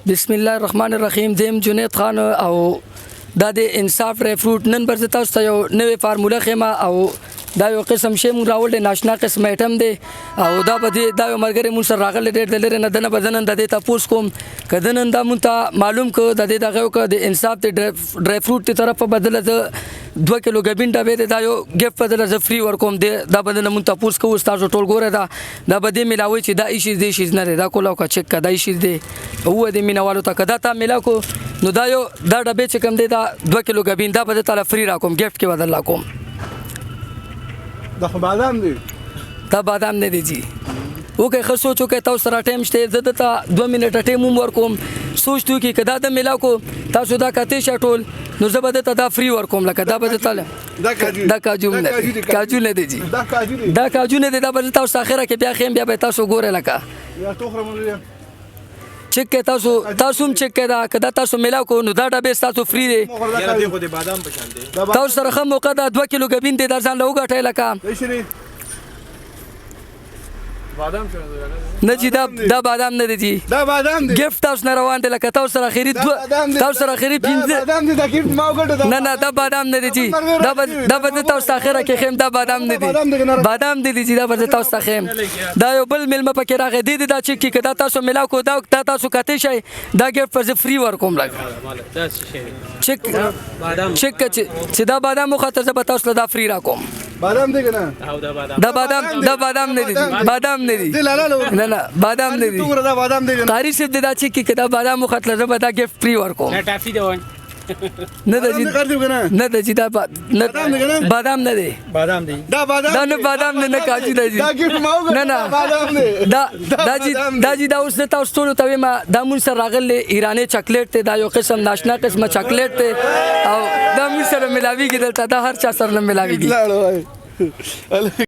بسم الله الرحمن الرحیم. دیم جنید خان او دا د انصاف ډرای فروټ. نن پر تاسو ته یو نوې فارموله خېمه او دا یو قسم شی مونږ راوړل، ناشنا قسم ایټم دی. او دا به دا یو ملګری مونږ سره راغلی ډېر د لرې نه، دنه به نن د دې تپوس کوم که د نن دا مونږ ته معلوم که د دې دغه که د انصاف د ډرای فروټ تی طرف په بدله زه 2 کلو ګبین ډبې دی، دا یو ګفټ بدله زه فری ورکوم. دی دا به نن مونږ تپوس کوو. تاسو ټول ګوره، دا دا به دې ملاوي چې دا ایشي دی شي نه دی. دا کولاو کا چک کا دا ایشي دی او دې مینوالو ته کدا تا ملا کو نو دا یو دا ډبې چې کوم دی، دا 2 کلو ګبین دا به تعالی فری راکوم، ګفټ کې بدل راکوم. دا خو بادام دی. دا بادام نه دی جی. وکه ښه سوچ وکړئ، تاسو سره ټایم شته، زه درته 2 منټه ټایم هم ورکوم. سوچ تو کې که دا د ملا کو تاسو دا کتې شه ټول، نو زه به درته دا فری ورکوم. لکه دا به درته دا کاجو. دا کاجو نه دی، کاجو نه دی جی. دا کاجو دی. دا کاجو نه دی. دا به تاسو اخره کې بیا خیم، بیا به تاسو ګورئ لکه یا توخره مونږ. چک کې تاسو، تاسو هم چک کې دا که دا تاسو ملا کو نو دا ډبې تاسو فری دی. یاره، دی خو د بادام په شان دی. تاسو سره ښه موقع ده، 2 کلو ګبین دی، دا ځان له وګټئ لکه. شری. بادام څنګه؟ نه جی، دا دا بادام نه دی جی. دا بادام دی. ګفټ تاسو نه روان دی لکه تاسو سره اخري دا دو بادام دی. تاسو سره اخري دا پنځه بادام دی. دا ګفټ ما وګټه دا. نه نه، دا بادام نه دی جی. دا به تاسو اخره کې خیم. دا بادام نه دی، بادام دی جی. دا به تاسو ته خیم. دا یو بل ملمه پکې راغی دی، دا چې کې دا تاسو ملاو کو، دا دا تاسو کته شي، دا ګفټ پر فری ورکوم لګ. دا څه شی دی؟ چک. بادام. چک چې دا بادام مخاطر زه به تاسو له دا فری راکوم. بادام دی کنه؟ او دا بادام. دا بادام، دا بادام نه دی، بادام نه دی. دی لالا له. نه نه، بادام نه دی. تو دا بادام دی کنه؟ قاری صاحب دا چې کې دا بادام مخاطر زه به دا ګفټ فری ورکوم. نه، ټافي دی وای. نه د جی. بادام دی کنه؟ نه د جی، دا نه بادام دی کنه؟ بادام نه دی. بادام دی. دا بادام. دا نه بادام نه، نه کاجو دی جی. دا ګفټ ما وګټه. نه نه. بادام دی. دا دا جی بادام دی. دا جی، دا اوس تاسو ټولو ته وایم، دا مونږ سره راغلی ایرانی چاکلیټ دی. دا یو قسم ناشنا قسمه چاکلیټ دی او دا مونږ سره ملاویږي دلته، دا هر چا سره نه ملاویږي. لاړو وای.